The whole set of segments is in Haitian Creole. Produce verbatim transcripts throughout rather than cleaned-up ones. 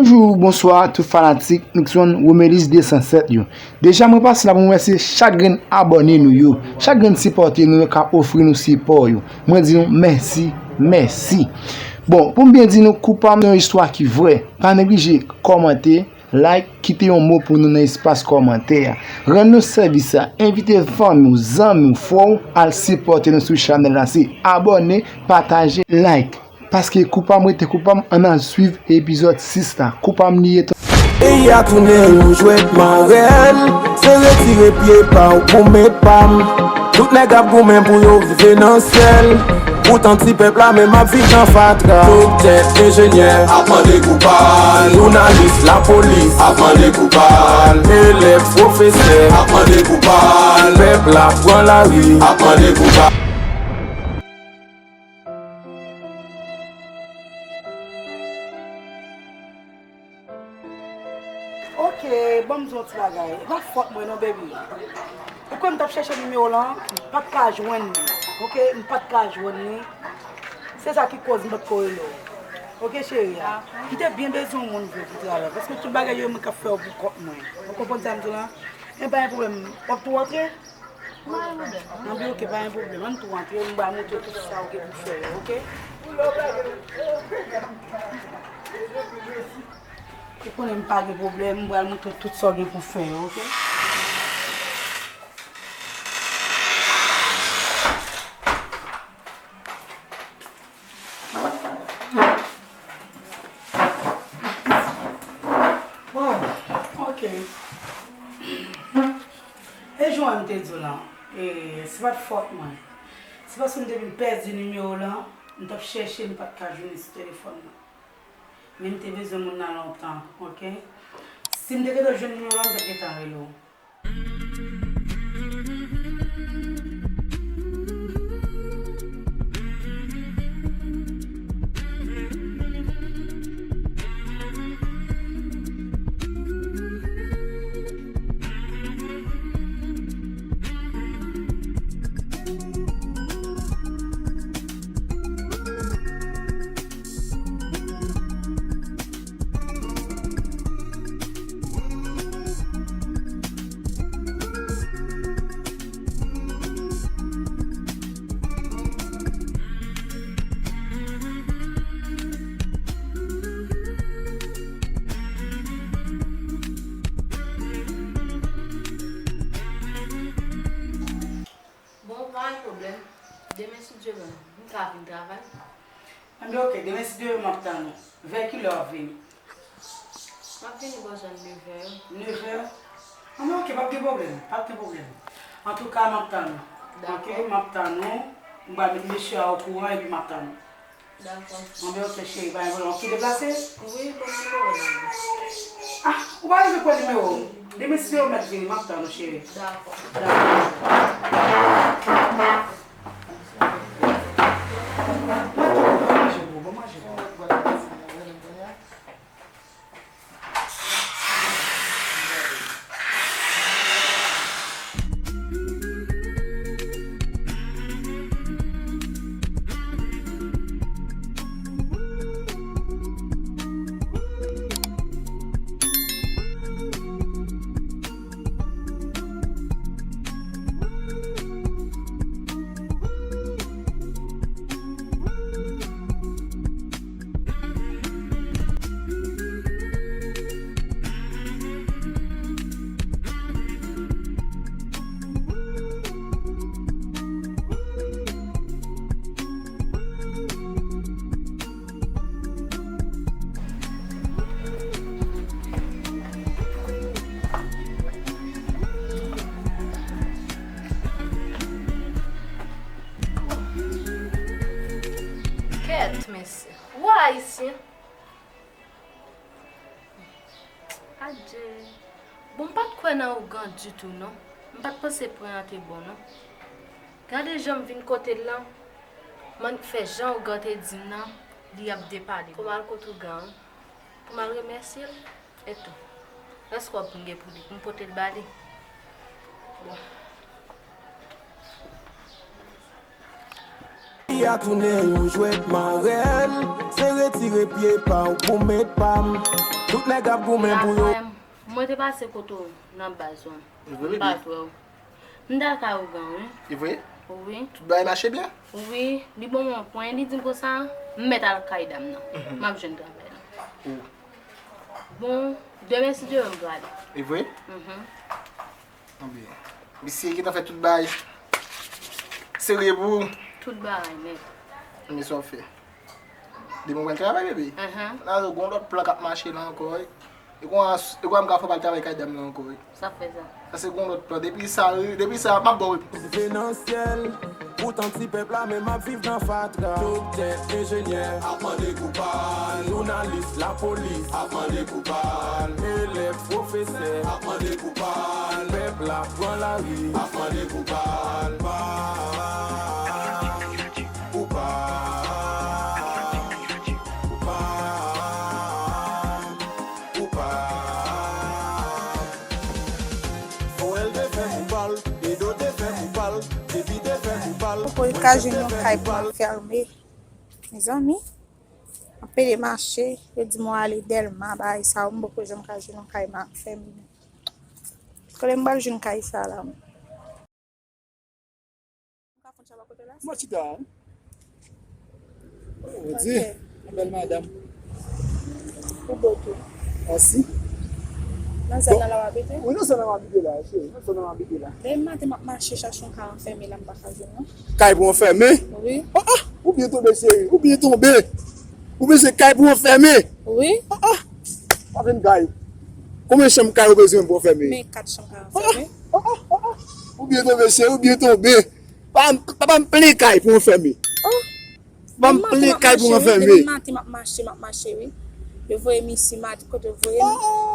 Bonjou, bonswa tout fanatik Nixon Romelis de san sèt yo. Deja mwen pase la pou mwen remèsye chak grenn abòne nou yo, chak grenn sipòte nou yo k ap ofri nou sipò yo. Mwen di nou mèsi, mèsi. Bon, pou m byen di nou, Kou pa m se yon istwa ki vrè. Pa neglije kòmante, like, kite yon mo pou nou nan espas kòmantè a. Rann nou sèvis la, envite fanmi w, zanmi w, frè w al sipòte nou sou chanèl la. Se abòne, pataje, like. Paske Kou pa m rete Kou pa m, ann al swiv epizòd sis la. Kou pa m li ye. Peyi a tounen yon jwèt marèl, se retire pye pa w pou met pa m. Tout nèg ap goumen pou yo rive nan syèl. Poutan ti pèp la menm ap viv nan fatra. Doktè, enjenyè ap mande Kou pa l. Jounalis, lapolis ap mande Kou pa l. Elèv, pwofesè ap mande Kou pa l. Pèp la pran lari ap mande Kou pa l. Ok, ban m di w yon ti bagay. E pa fòt mwen non, baby. Ou kwè m t ap chèche nimewo w lan, m pa t ka jwenn li. Ok, m pa t ka jwenn li. Se sa ki koz m pa t ko rele w. Ok, cheri a. M te byen bezwen yon moun vre pou travay. Paske tout bagay yo, mwen k ap fè yo pou kont mwen. Ou konprann sa m di w lan? Men pa gen pwoblèm. W ap tou rantre? Mwen gen pwoblèm. Anben, ok, pa gen pwoblèm. Ann tou rantre, m pral montre w tout sa w gen pou fè yo, ok? Ou konnen m pa gen pwoblèm, m pral montre w tout sa w gen pou fè yo, ok? Bon, ok. E jan m te di w lan, e, se pa t fòt mwen. Se paske m te vin pèdi nimewo w lan, m t ap chèche, m pa t ka jwenn li sou telefòn mwen. Men m te bezwen moun nan lontan, ok? Si m te gentan jwenn nimewo w lan, m t ap gentan rele w. Bon, pa gen pwoblèm. Demen, si Dye vle, m ka vin travay. Anben, ok, demen, si Dye vle, m ap tann ou. Vè kilè w ap vini? M ap vini bò zòn nevè. Nevè? Anben, ok, p ap gen pwoblèm, p ap gen pwoblèm. Antouka, m ap tann ou. Ok, dakò, m ap tann ou. M pral met mesye a okouran epi m ap tann ou. Dakò. Anben, ok, cheri, pa gen pwoblèm. W ap kite plase? Wi, bon, m ap kite plase. Ah, ou pa rive pran nimewo m? Demen, si Dye vle, m ap vini, m ap tann ou, cheri. Dakò. Dakò. Bon manje pou ou, bon manje pou ou. Kèt, mesye. Ou ayisyen? Adje. Bon, m pa t kwè nan ougan ditou, non. M pa t panse pran an te bon, non. Gade jan m vin kote l lan. M annik fè jan ougan te di m nan, li ap depale. Fò m al kote ougan an pou m al remèsye l. E tou, rès kòb m gen pou li, pou m pote l ba li. Bon. Peyi a tounen yon jwèt marèl, se retire pye pa w pou met pa m. Tout nèg ap goumen pou yo. Frè m, mwen te pase kote w nan baz ou an. M pa t wè w. M t al kay ougan, wi. E vre? Wi. Tout bagay mache byen? Wi, li ban m yon pwen, li di m konsa, m mèt al kay dam nan. M ap jwenn travay la. Bon, demen si Dye vle m prale. E vre? Anben, misye gentan fè tout bagay serye pou ou. Tout bagay nèt. Anben, sa w ap fè? Demen w pral travay, bebe. Anhan. La, gen yon lòt plan k ap mache la ankò, wi. E kwa, e kwa m ka fè w pa al travay kay dam nan ankò, wi. Sa fè sa. Sa se gen yon lòt plan. Depi sa, depi sa, m ap ba w repons. Rive nan syèl, poutan ti pèp la menm ap viv nan fatra. Doktè, enjenyè, ap mande koupab. Jounalis, lapolis, ap mande koupab. Elèv, pwofesè, ap mande koupab. Pèp la pran lari, ap mande koupab. Koupab. Koupab. Koupab. Fowèl te fè koupab, Edo te fè koupab, Depi te fè koupab. Poko ka jwenn yon kay pou m ap fèmen. Mezanmi, m ap pede mache, yo di m ale Dèlma, bagay sa yo, m poko janm ka jwenn yon kay m ap fèmen. Kote m pral jwenn kay sa la menm? Mwen chita, wi. Ou di, bèl madanm. Ou bo tou. Mèsi. Nan zòn nan la w abite? Wi, nan zòn nan m abite la, cheri. Nan zòn nan m abite la. Demen maten m ap mache chache yon kay anfèmen la, m pa ka jwenn non. Kay pou anfèmen? Wi. Ah, ah, ou byen tonbe, cheri. Ou byen tonbe. Ou bezwen kay pou anfèmen? Wi. Ah, ah. Pa vin kay. Konbyen chanm kay ou bezwen pou anfèmen? Men kat chanm kay anfèmen. Ah, ah, ah, ah. Ou byen tonbe, cheri, ou byen tonbe. Pa, pa, pa ban m plen kay pou anfèmen. Ban m plen kay pou anfèmen. Demen maten m ap mache, m ap mache, wi. Yo voye m isi, m a di kote yo voye m.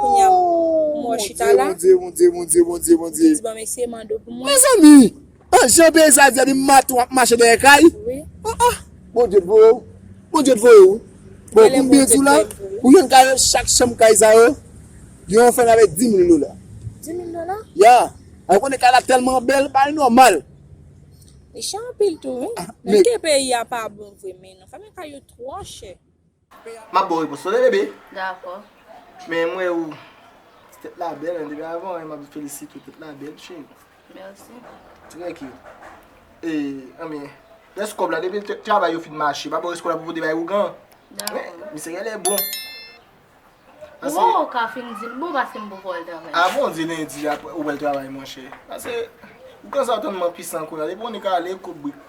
Kounye a, m wè chita la. Bondye, Bondye, Bondye, Bondye, Bondye. Yo di ban m eseye mande w pou mwen. Mezanmi! An jan peyizan di, depi maten w ap mache dèyè kay. Wi. Ah, ah. Bondye t voye w. Bondye t voye w. Bon, pou m byen di w la, ou jwenn kay yo, chak chanm kay sa yo, yo anfèmen avèk dis mil dola. Dis mil dola? Ya. Ou konnen kay la tèlman bèl, bagay nòmal. Li chè anpil tou, wi. Men ke peyi a pa bon vre, men non. Fè men kay yo twò chè. M ap ba w repons tande, bebe. Dakò. Men m wè ou, tèt la bèl, men depi avan, m ap felisite ou, tèt la bèl, cheri. Mèsi. Trankil. E, anben, rès kòb la, depi t-, travay yo fin mache, m ap ba w rès kòb la pou pote bay ougan. Dakò. Men, misye genlè bon. Ou ka fin di l, bon, paske m poko al travay. A, Bondye, Lendi, apre, ou pral travay, monchè. Paske, ougan sa yo tèlman pisan kounye a, depi w nik ale, kout brik,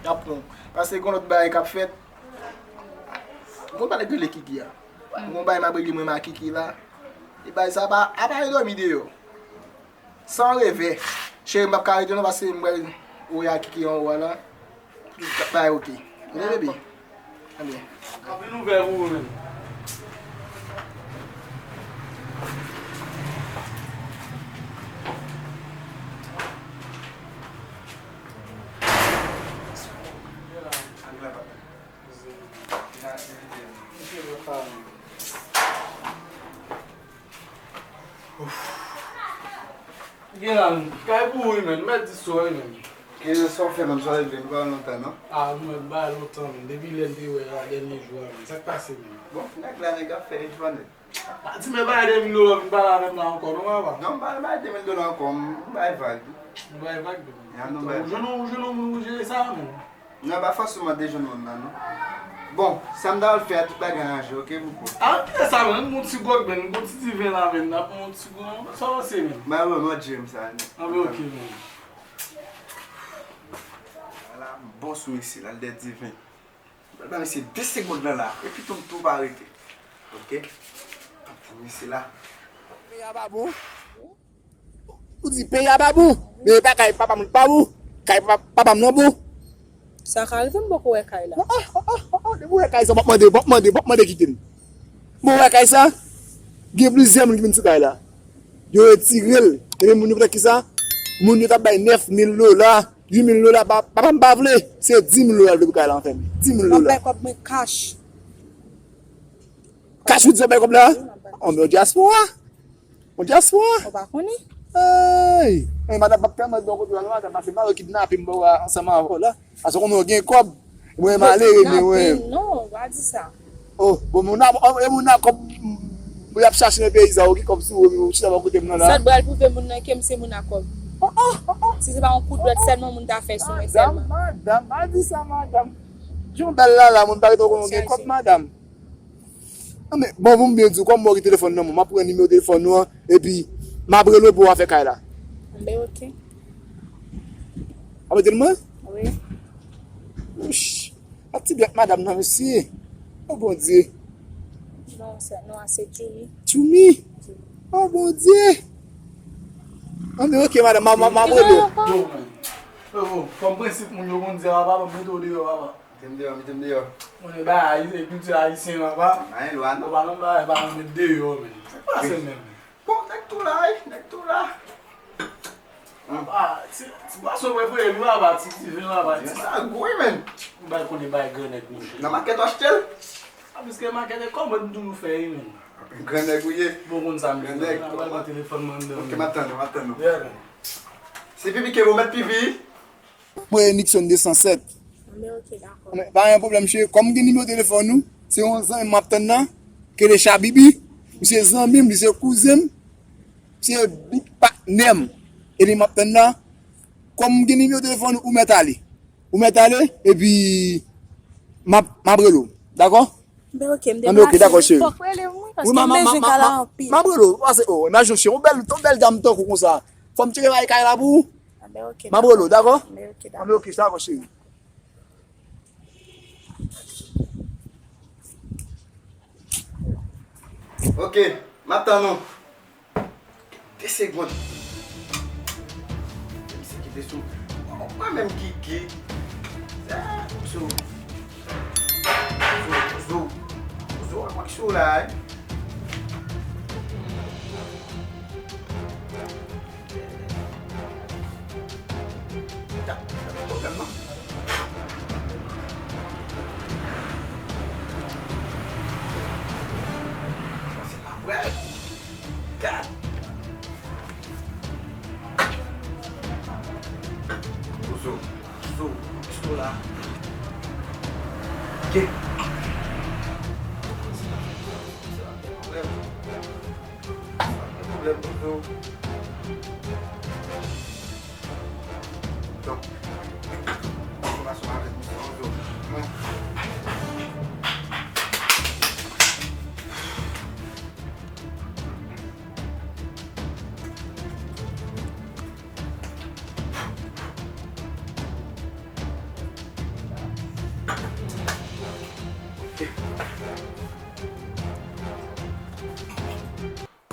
y ap pran w. Paske, gen lòt bagay k ap fèt. Ou konn pale de rele Kiki a. Gon bagay m ap regle mwen ak Kiki la. E bagay sa pa, apa yo dòmi deyò. San revè. Cheri, m p ap ka rete non, paske m pral wè ak Kiki anwo a la. Tout bagay oke. Oke, bebe? Anben. Anpil nouvèl pou ou menm. Gen la, kay pou ou wi, menn. Mèt di sou wi, menn. Gen sa w fè menm, sa w regle, nou pa wè lontan, non? A, mwen, m pa wè lontan, menn. Depi lè n te wè a, dènye jou a, menn. Sa k pase, menn? Bon, nèg la, nèg ap fè li jwenn. Pa di men bay de mil dola vin pale avè m la ankò, non, papa? Non, m pa bay de mil dola ankò, m bay vag. M bay vag, non. Ya, non, bay vag. Ou jwenn, ou jwenn yon moun pou jere sa, menn? Non, pa fòseman de jwenn moun nan, non. Bon, sa m ta pral fè a, tout bagay ranje, oke, Bouko? A, kite sa, menn. M gon ti gwòg, menn. M gon ti diven la, menn. N ap pran yon ti gwòg. Sa w panse, menn? Bay mwen, mwen, James, sa, menn. Anben, oke, menn. Ala, bon sou mesye, la, l dè diven. Mwen ba mesye de segond lan la, epi tou m tou pa rete. Oke? Tanpri mesye la. Peyi a pa bon. Ou di peyi a pa bon. Men e pa kay papa m pa bon. Kay papa, papa m nan bon. Sa ka rive m poko wè kay la. Ah, ah, ah, ah, ah, depi w wè kay sa, w ap mande, w ap mande, w ap mande kite m. Bon, w wè kay sa? Gen plizyè moun ki vin sou kay la. Yo retire l. Epi moun yo pran kisa? Moun yo t ap bay nèf mil dola. Uit mil dola, pa, papa m pa vle. Se dis mil dola l vle pou kay la anfèmen. Dis mil dola. W ap bay kòb mwen kach. Kach ou di w ap bay kòb la? Wi, m ap bay. Anben, yon dyaspora. Yon dyaspora. Ou pa konnen? Ey! Ey, madanm p ap tèlman bon kote w la, non, madanm, paske m pa vle kidnape m ba w ansanm avè w la. Paske w konnen w gen kòb. Mwen malere, men mwen. Non, pa di sa. Oh, bon, moun nan, oh, e moun nan kòb, pou y ap chache nan peyi sa, ou gen kòb sou ou, ou chita bò kote m nan la. Sa t pral pwouve moun nan ke m se moun a kòb? Oh, oh, oh, oh. Si se pa yon kout dwèt sèlman moun ta fè sou mwen sèlman. Madanm, madanm, pa di sa, madanm. Jan w bèl la, la, moun pa gentan konnen w gen kòb, madanm. Non, men, bon, pou m byen di w, kòm mwen gen telefòn nan men w, m ap pran nimewo telefòn ou an, epi m ap rele w pou afè kay la. Ben, ok. W ap rete mwen? Wi. Wouch. A ti bèt madanm nan, mesye. O Bondye. Non, se, non, se Djoumi. Djoumi? Djoumi. O Bondye. An, men ok, madanm, m a, m a, m a rele w. Yo, man. Yo, yo, kòm prensip moun yo konn di a papa, m mete w deyò, papa. Mete m deyò, mete m deyò. Konnen bagay, se kilti ayisyen, papa. Anyen lwa, non. Papa, non, bagay, papa, met deyò, men. Sa k pase menm? Bon, nèg tou la, wi, nèg tou la. Papa, ti, ti pwason prefere nou, papa, ti diven, papa, ti sa gou, wi, men. Ou bay konnen bay grannèg, monchè. Nan makèt w achte l? A, piske makèt e kòmòd nou toujou fè, wi, men. Grannèg ou ye. Bon, konn sa, men. Grannèg, papa. Telefòn mwen, ok, m ap tann ou, m ap tann ou. Yeah, men. Se pipi ke ou mèt pipi. Mwen Nixon de san sèt. Anben, ok, dakò. Anben, pa gen pwoblèm, cheri. Kòm m gen nimewo telefòn ou, se yon zanmi m ap tann nan, ki rele Chabibi. Misye zanmi m, misye kouzen m, misye big patnè m. E li m ap tann nan. Kòm m gen nimewo telefòn ou, ou mèt ale. Ou mèt ale, epi m ap, m ap rele w. Dakò? Anben, ok, m deplase. Anben, ok, dakò, cheri. Fòk rele m, wi, paske m bezwen kay la anpil. M ap rele w, pase, oh, imajine w, cheri, yon bèl, yon bèl dam tankou konsa. Fò m tcheke bay kay la pou ou. Anben, ok, dakò. M ap rele w, dakò? Anben, ok, dakò. Anben, ok, dakò, cheri. Ok, m ap tann ou. De segonn. Misye kite sou. Mwen menm ki, ki. Ah, sou. Sou, sou. Sou, mwen ki sou la, wi. Pwoblèm nan. Sa se pa vre. Gad. Ozo, Ozo, Ozo la. Ke. Pwoblèm. Pwoblèm, Ozo. Donk, enfòmasyon avèk misye Ozo. Mwen.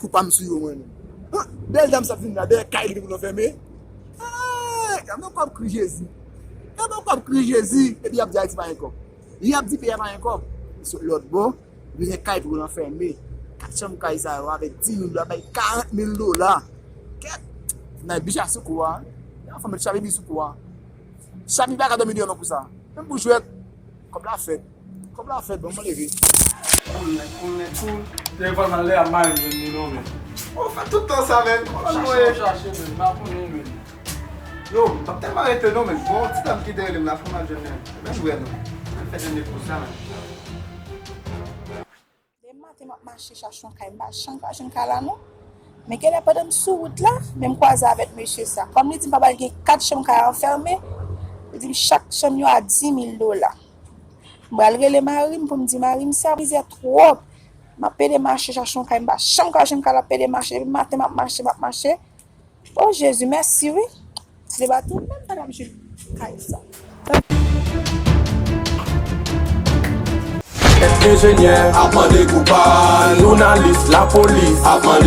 Kou pa m sou yo, mwen menm. Han, bèl dam sa ap vin la, dèyè kay li te pou l anfème. Hey, gade yon kòb kri Jezi. Gade yon kòb kri Jezi, epi y ap di Ayiti pa gen kòb. Y ap di peyi a pa gen kòb. Sot lòt bò, li gen kay pou l anfème. Kat chanm kay sa yo avèk dis mil dola, bay karant mil dola. Kèt! Nan bicha sou kou a. Yon fanm met Chabibi sou kou a. Chabibi pa ka dòmi deyò non pou sa. Menm pou jwèt, kòb la fèt. Kòb la fèt, bon, mwen leve. Konnen, konnen, konnen. Telefòn nan lè a, m pa menm jwenn li non, men. Ou fè tout tan sa, men. Chache, chache, men. M pa konnen, men. Yo, m t ap tèlman rete non, men. Bon, ti dam ki te rele m la, fò m al jwenn li. Men m wè non. Mwen fè jwenn li pou sa, men. Demen maten, m ap mache chache yon kay, m pa janm ka jwenn kay la, non. Men genlè pandan m sou wout la, men m kwaze avèk mesye sa. Kòm li di m papa l gen kat chanm kay anfème, li di m chak chanm yo a dis mil dola. M pral rele mari m pou m di mari m sa, mizè twòp. M ap pede mache chache yon kay, m pa janm ka jwenn kay la, ap pede mache. Depi maten, m ap mache, m ap mache. O Jezi, mèsi wi. Si se pa tou, menm pa t ap jwenn kay sa. Enjenyè ap mande kou pa, jounalis lapolis ap mande.